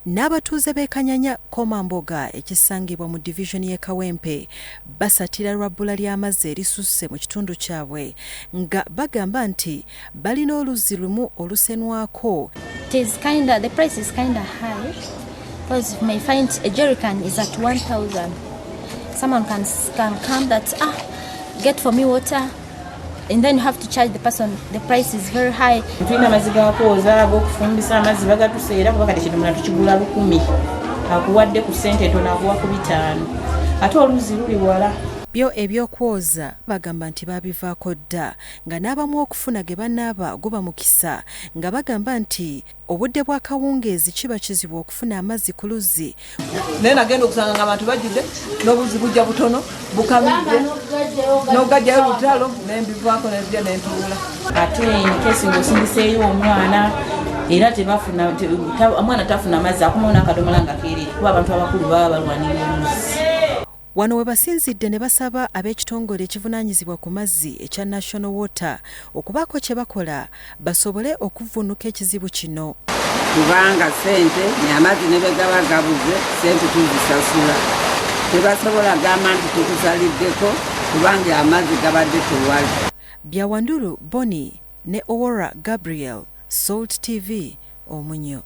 N'abatuuze b'e Kanyanya Komamboga ekisangibwa mu divizoni y'e Kawempe basatira lwa bbula ly'amazzi erisusse mu kitundu kyabwe nga bagamba nti balina oluzzi lumu olusenwako. It is kinda, the price is kinda high because you may find a jerrycan is at 1000. Someone can come that, get for me water, and then you have to charge the person. The price is very high. Tulina amazzi gakwoza, ag'okufumbisa, amazzi bagatuseera kuba kati ekidomola tukigula 1000, akuwadde ku ssente entono akuwa ku 5, ate oluzzi luli wala. Byo ebyokwoza bagamba nti babivaako dda, nga n'abamu okufuna ge banaaba guba mukisa, nga bagamba nti obudde bwa kawungeezi kiba kizibu okufuna amazzi ku luzzi. Naye nagenda okusanga nga abantu bajjudde n'obuzzi bujja butono bukamidde n'ogajjayo lutalo, nembivaako nenzija nentuula. Ate nkesi ng'osindiseeyo omwana era tebafuna, omwana tafuna mazzi, akomawo n'akadomola nga keerere kuba abantu abakulu baba balwanira oluzzi. Wano we basinzidde ne basaba ab'ekitongole ekivunaanyizibwa ku mazzi ekya National Water okubaako kye bakola basobole okuvvuunuka ekizibu kino. Kubanga ssente amazzi ne bwe gaba gabuze, ssente tuzisasula, tebasobola gamba nti tukusaliddeko kubanga amazzi gabadde tewali. Byawandulu Boni ne Owora Gabriel, Salt TV, Omunyo.